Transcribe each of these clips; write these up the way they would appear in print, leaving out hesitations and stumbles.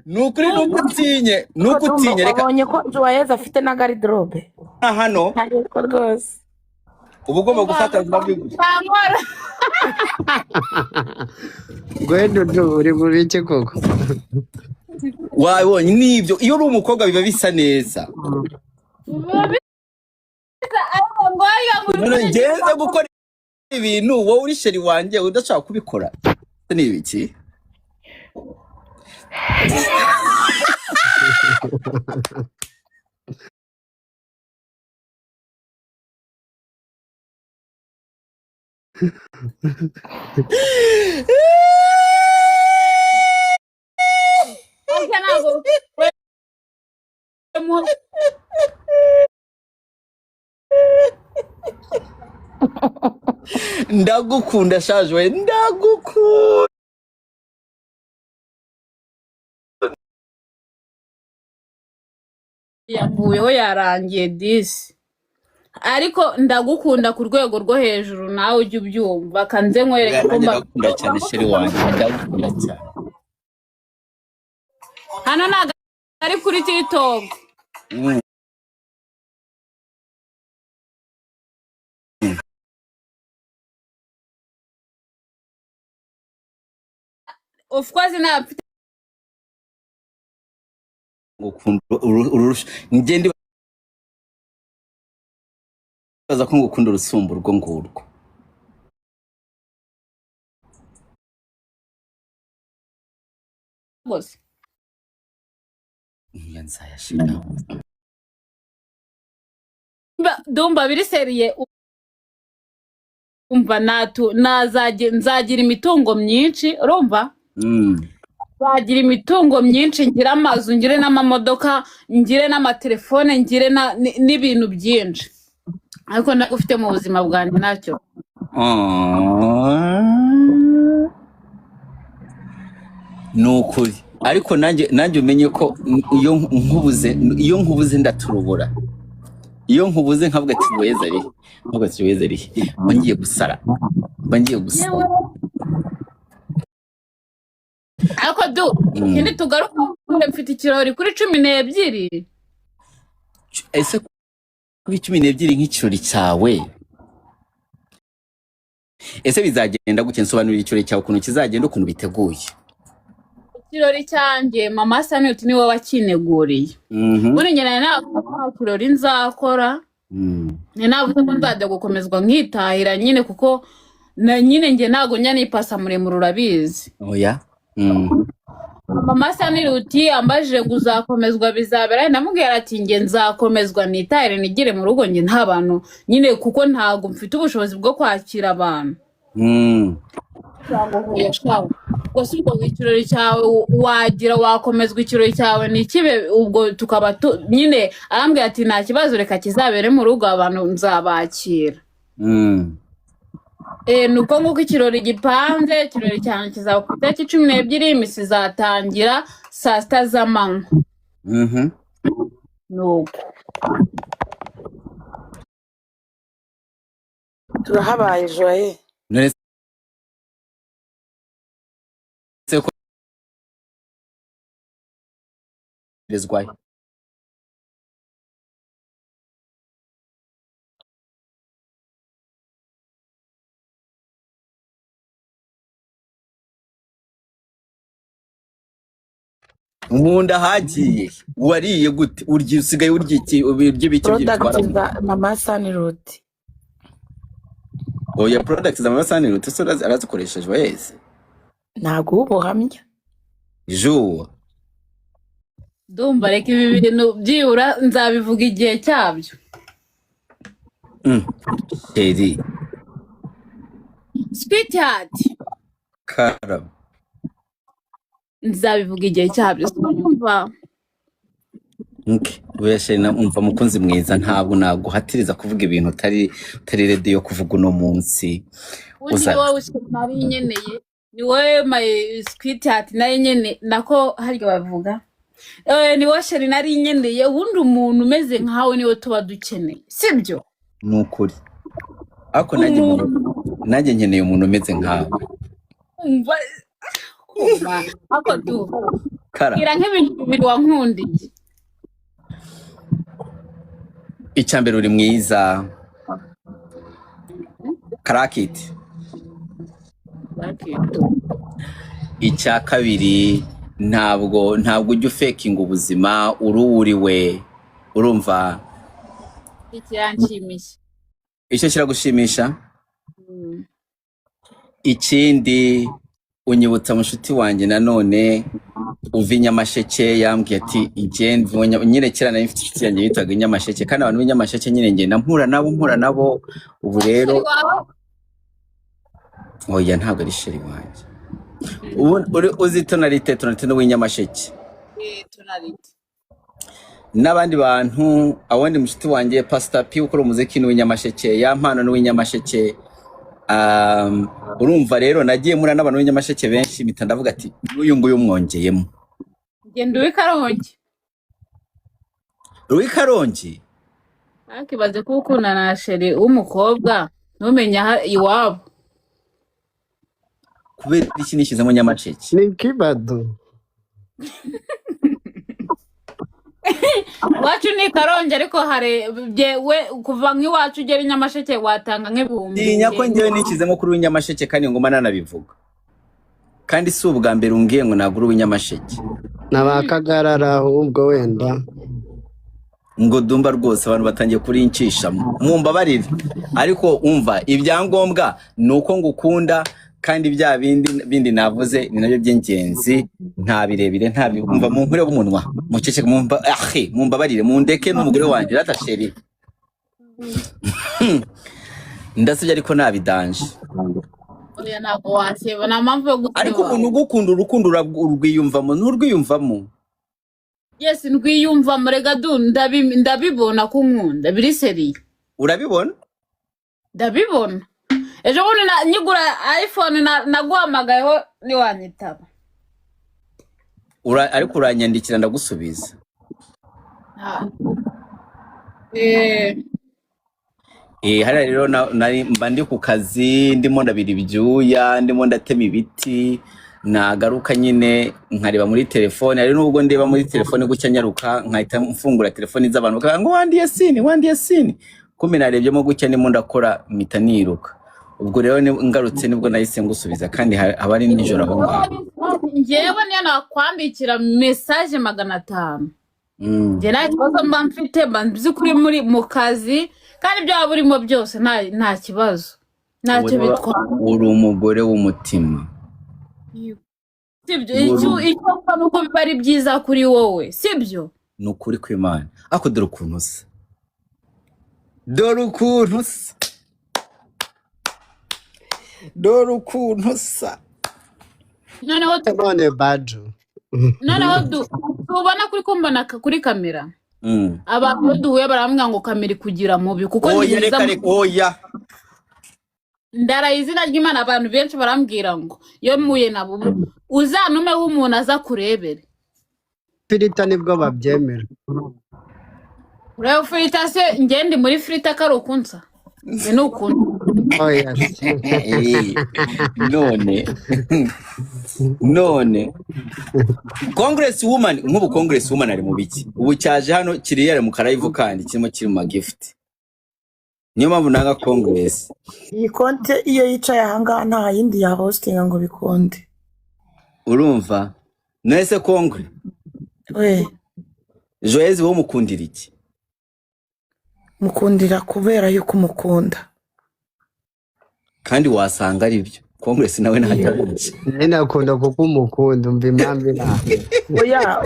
Ni ukuri, ni uko utinye, ni uko Dumba, utinye, reka. Wabonye ko Joyeuse afite na garde-robe? Hano Ariko rwose uba ugomba gufata biba biguye. Ntankora. Gwe Dudu, uri mu biki koko? Wabonye nibyo, iyo uri umukobwa biba bisa neza. Biba bisa, ariko ngo iyo ngo uri None muri ngenze gukora ibintu, wowe uri chéri wanjye udashaka kubikora, ni ibiki? Oya, ntabwo we Ndagukunda shaje we, ndagukunda. Yavuyeho, yarangiye disi, ariko ndagukunda ku rwego rwo hejuru, nawe ujye ubyumva kanze nkwereke ko Nanjye mba ndagukunda cyane, chéri wanjye, ndagukunda cyane. Hano ntabwo ari kuri TikTok. Of course nta mfite. Ngukunda njye ndibaza ko ngukunda urusumba urwo ngurwo. Rwose. Iya, nzayashira. Dumba, biri sérieux, umva, natu nzagira imitungo myinshi, urumva? Nzagira imitungo myinshi, ngire amazu, ngire n'amamodoka, ngire n'amatelefone, ngire n'ibintu byinshi, ariko ufite mu buzima bwanjye ntacyo. Ah. Ni ukuri, ariko nanjye umenye ko iyo nkubuze ndaturubura. Iyo nkubuze nkavuga ati weza ari, nkavuga ati weza ari, mba ngiye gusara, mba ngiye gusara. Yewe, ariko du ikindi tugaruka, mfite ikirori kuri 12. Ese kuri 12 nk'ikirori cyawe, ese bizagenda gute? Nsobanurira ikirori cyawe ukuntu kizagenda, ukuntu biteguye. Ikirori cyanjye, mama Sanuti niwe wakineguriye. Buri njye nari navuze ko nta kirori nzakora. Ni navuze ko nzajya gukomezwa nkitahira nyine, kuko na nyine njye ntabwo njya nipasa muremure, urabizi. Oya. Mama Saniruti ambajije ngo uzakomezwa bizabera he? Ndamubwira ati njye nzakomezwa nitahire, nigire mu rugo, njye nta bantu nyine, kuko ntabwo mfite ubushobozi bwo kwakira abantu. Ngo shawe, ubwo si ubwo ikirori cyawe wagira wakomezwa, ikirori cyawe ntikibe, ubwo tukaba nyine arambwira ati nta kibazo, reka kizabere mu rugo, abantu nzabakira. Ni uko nguko ikirori gipanze. Ikirori cyanjye kizaba ku itariki 12, imisi izatangira saa 6 z'amanywa. Ni uko. Turahabaye, Joye. None se ko rezwayo mu nda hagiye, wariye gute? Urya, usigaye urya iki? Urya ibiki Product byitwara za mama Saniroti. Oya, product za mama Sani se arazikoresheje wese? Ntabwo ubuhamya. Jour. Ndumva reka ibi bintu byibura nzabivuga igihe cyabyo. Chéri. Sweetheart. Karabo. Nzabivuga igihe cyabyo, sinyumva. Okay. Oya chéri, umva mukunzi mwiza, ntabwo naguhatiriza kuvuga ibintu utari ready yo kuvuga uno munsi. Undi Uza wowe nari nkeneye, ni wowe my sweetheart nari nkeneye, nako harya bavuga ni wowe chéri nari nkeneye. Ubundi umuntu umeze nkawe niwe tuba dukeneye, sibyo? Ni ukuri, ariko nanjye Umuntu umuntu, nanjye nkeneye umuntu umeze nkawe. Umva, Ako du Kara. Bwira nk'ibintu bibiri wankundiye. Icya mbere, uri mwiza karakiti. Icya kabiri, ntabwo ujya ufekinga ubuzima, uruwuriwe, urumva? Ikiranshimishije. Icyo kiragushimisha. Ikindi, unyibutsa mushuti wanjye nanone uva i Nyamasheke, yambwiye ati igenda nyine. Kera nari mfite inshuti yanjye yitwaga i Nyamasheke, kandi abantu b'i Nyamasheke nyine ngenda mpura nabo ubu rero. Chéri wawe? Oya, ntabwo ari chéri wanjye. Ubu uzi Tonalite n'uw'inyamasheke. Eh, Tonalite. N'abandi bantu, awundi mushuti wanjye Pastor P ukora umuziki n'uw'inyamasheke, ya mpano n'uw'inyamasheke. Urumva rero nagiye mura n'abantu b'inyamasheke benshi, mpita ndavuga ati n'uyu nguyu mwongeyemo. Genda uw'i Karongi. Uw'i Karongi. Ariko ibaze kuba ukundana na chéri w'umukobwa ntumenye aho iwabo. Kubera iki nishyizemo Nyamasheke? Ni kibado. Iwacu ni Karongi, ariko hari we kuva nk'iwacu ugera i Nyamasheke watanga nk'ibihumbi Tinya ko icyenda. njyewe nishyizemo kuri uw'inyamasheke, kandi nguma nanabivuga, kandi si ubwa mbere umbwiye ngo nagure uw'inyamasheke. Na ba Kagarara ahubwo wenda. Ngo dumba rwose, abantu batangiye kurincishamo, mumbabarire, ariko umva, ibyangombwa ni uko ngukunda, kandi bya bindi bindi navuze ni nabyo by'ingenzi. Nta birebire, nta umva, munkure w'umunwa, muceceke, mumba ahe, mumbabarire, mundeke n'umugore wanjye rata chéri. Ndasibye, ariko nabidanje. Oya, ntabwo waseba, nta mpamvu yo Ariko guseba. umuntu ugukunda, urukundo urwiyumvamo, nturwiyumvamo? Yes, ndwiyumvamo. Rega du ndabibona ko unkunda biri sérieux. Urabibona? Ndabibona. Ejo bundi nyigura iPhone naguhamagayeho ntiwanyitaba. Ariko uranyandikira ndagusubiza. Ah. Hariya rero nari mba ndi ku kazi, ndimo ndabira ibyuya, ndimo ndatema ibiti, nagaruka nyine nkareba muri telefone. Hari n'ubwo ndeba muri telefone gutya nyaruka, nkahita mfungura telefoni z'abantu bakavuga ngo wandiye seen, wandiye seen, kumbe narebyemo gutya ndimo ndakora, mpita niruka. Ubwo rero ngarutse nibwo nahise ngusubiza, kandi haba ari nijoro aho ngaho. Njyewe niyo nakwandikira message 500, njye nta kibazo mba mfite, mba nzi ko uri muri mu kazi, kandi ibyo waba urimo byose nta kibazo, ntacyo bitwara. Uri umugore w'umutima. Sibyo? Icyo mva ni uko biba ari byiza kuri wowe, sibyo? Ni ukuri kw'Imana. Ariko dore ukuntu usa, dore ukuntu usa, dore ukuntu usa. Noneho None Baju. Noneho tubona kuri kumbona kuri kamera. Abantu iyo duhuye barambwira ngo kamera ikugira mubi kuko Oya. ni mwiza. Reka reka, oya. Ndaraye izina ry'Imana, abantu benshi barambwira ngo iyo mpuye nabo, uzantume w'umuntu aza kurebere. Filter nibwo babyemera. Ureba filter se? Njye ndi muri filter ko ari ukunsa? Njye ni ukuntu. Oya. Eh, none Congress woman, nk'ubu Congress woman ari mu biki ubu? Cyaje hano kiriya ari mu ka live, kandi kirimo kiri mu magift, niyo mpamvu nanga Congress. Iyi konte iyo yicaye ahangaha nta yindi ya hostinga ngo bikunde. Urumva none se Congre? We. Joyeux, wowe mukundira iki? Mukundira kubera yuko umukunda. Kandi wasanga ari byo, Congress nawe ntajya. Nyine akunda kuko umukunda, umva impamvu iraho. Oya,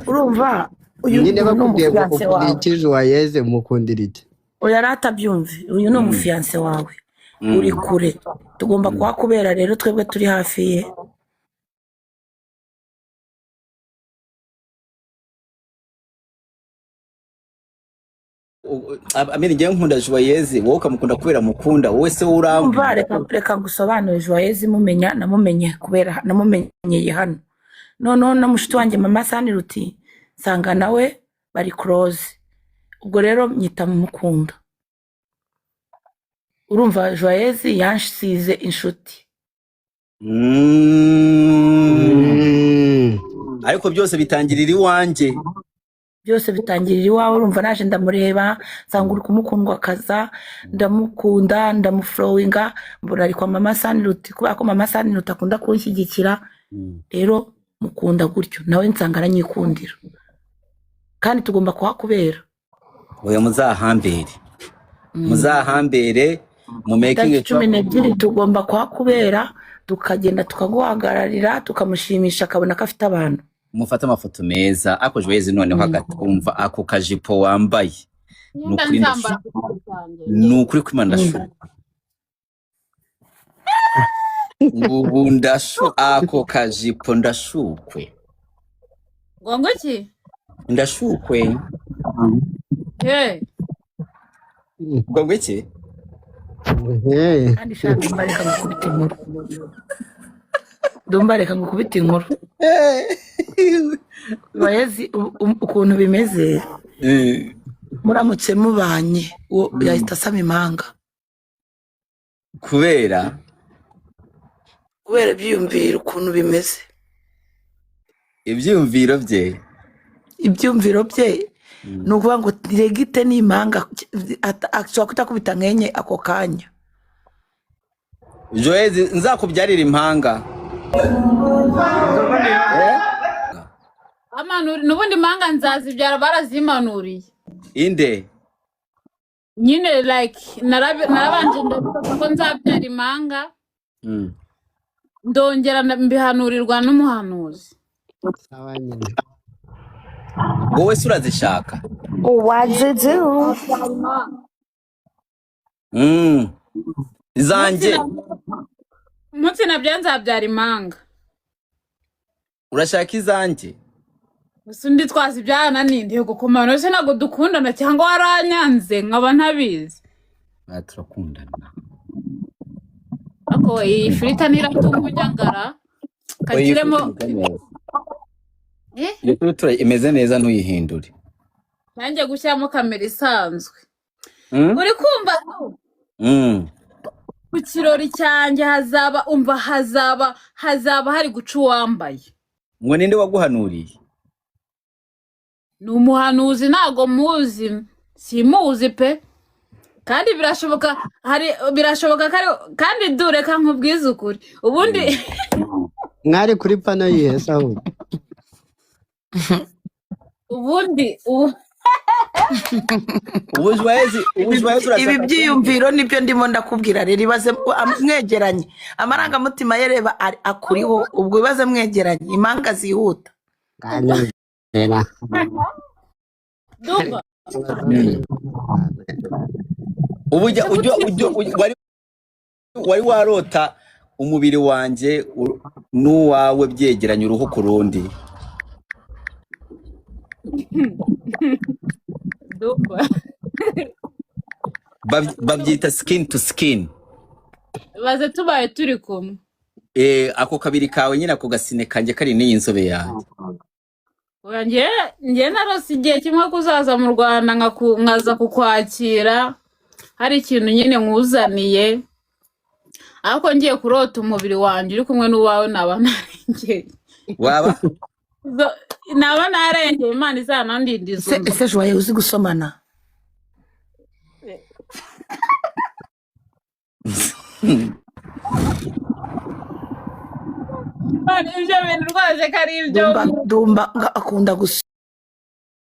urumva uyu Nyine ni bakubwiye ngo umufiancé ukunda wawe. iki Joyeze, mukundira iki? Oya, ratabyumve, uyu ni umufiancé wawe uri kure, tugomba kuhakubera rero twebwe turi hafi ye. Amini, njyewe nkunda Joyeux, wowe ukamukunda kubera mukunda wowe se, wowe Umva. urambwira. Reka ngusobanure. Joyeux mumenya, namumenye kubera namumenyeye hano. Noneho na mushuti wanjye mama Sani Ruti, nsanga nawe bari close, ubwo rero nyita mukunda. Urumva, Joyeux yansize inshuti. Ariko byose bitangirira iwanjye. Byose bitangirira iwawe. Urumva, naje ndamureba, nsanga uri kumukundwa akaza, ndamukunda, ndamufollowinga, mbona ari kwa Mama Saniruti, kubera ko Mama Saniruti akunda kunshyigikira. Rero mukunda gutyo, nawe nsanga aranyikundira, kandi tugomba kuhakubera. Oya, muzahambere. Muzahambere mu making Tariki 12 tugomba kuhakubera, tukagenda tukaguhagararira, tukamushimisha, akabona ko afite abantu. Mufate amafoto meza. Ariko Joyeux, noneho hagati, umva ako kajipo wambaye, ni Imyenda ukuri nzambara ku kirori cyanjye. Ni ukuri kw'Imana, ndashuka ubu, ndashu ako kajipo, ndashukwe. Ngo iki? Ndashukwe. Hey. Ngo iki? Hey. Kandi shaka, ndumva, reka ngukubite inkuru. Ndumva, reka ngukubite inkuru. Bayezi ukuntu bimeze, muramutse mubanye, uwo yahita asama impanga. Kubera? Kubera ibyiyumviro ukuntu bimeze. Ibyiyumviro bye. Ibyumviro bye, ni ukuvuga ngo diregite ni impanga, ashobora kutakubita nkenye ako kanya. Joyeux, nzakubyarira impanga. Eh? Amanuri n'ubundi impanga nzazibyara, barazimanuriye. Inde? Nyine like narabanje ndavuga ko nzabyara impanga, ndongera mbihanurirwa n'umuhanuzi. Sawa nyine. Wowe se urazishaka? What to do? Izanjye. Umunsi nabyo nzabyara impanga. Urashaka izanjye? Gusa undi twazibyarana ninde gukomana se? Ntabwo dukundana, cyangwa waranyanze nkaba ntabizi? Ah, turakundana. Ariko iyi firita ntiratuma unyangara. Oya, iyi Kagiremo. fruit imeze neza. Eh? Iyo fruit imeze neza, ntuyihindure. Nanjye gushyiramo kamera isanzwe. Uri kumva? Mm. Ku kirori cyanjye hazaba, umva, hazaba hari guca uwambaye. Ngo ninde waguhanuriye? Ni umuhanuzi, ntago muzi, simuzi pe. Kandi birashoboka, hari birashoboka ko kandi dureka nkubwize ukuri ubundi. Mwari kuri pano yihe se ahubwo? Ubundi ubu Ubu Joyeux, ubu Joyeux Ibi urashaka byiyumviro nibyo ndimo ndakubwira. Rero ibaze mwegeranye, amarangamutima ye, reba akuriho ubwo. Ibaze mwegeranye, impanga zihuta. Nganyumvira. Dumba. Ubu ujya wari warota umubiri wanjye n'uwawe byegeranye, uruhu ku rundi? Dumba. Babyita skin to skin. Ibaze tubaye turi kumwe. Eh, ako kabiri kawe nyine, ako gasine kanjye kari n'iyi nzobe yanjye. Oya, njye narose igihe kimwe kuzaza mu Rwanda, nkaza kukwakira, hari ikintu nyine nkuzaniye, ariko ngiye kurota umubiri wanjye uri kumwe n'uwawe, naba narengeye. Waba? Naba narengeye, Imana izanandindiza. Ese Umva. Ese Joye, uzi gusomana? Imana, ibyo bintu rwose ko ari ibyo. Dumba, Dumba nga akunda gusomana.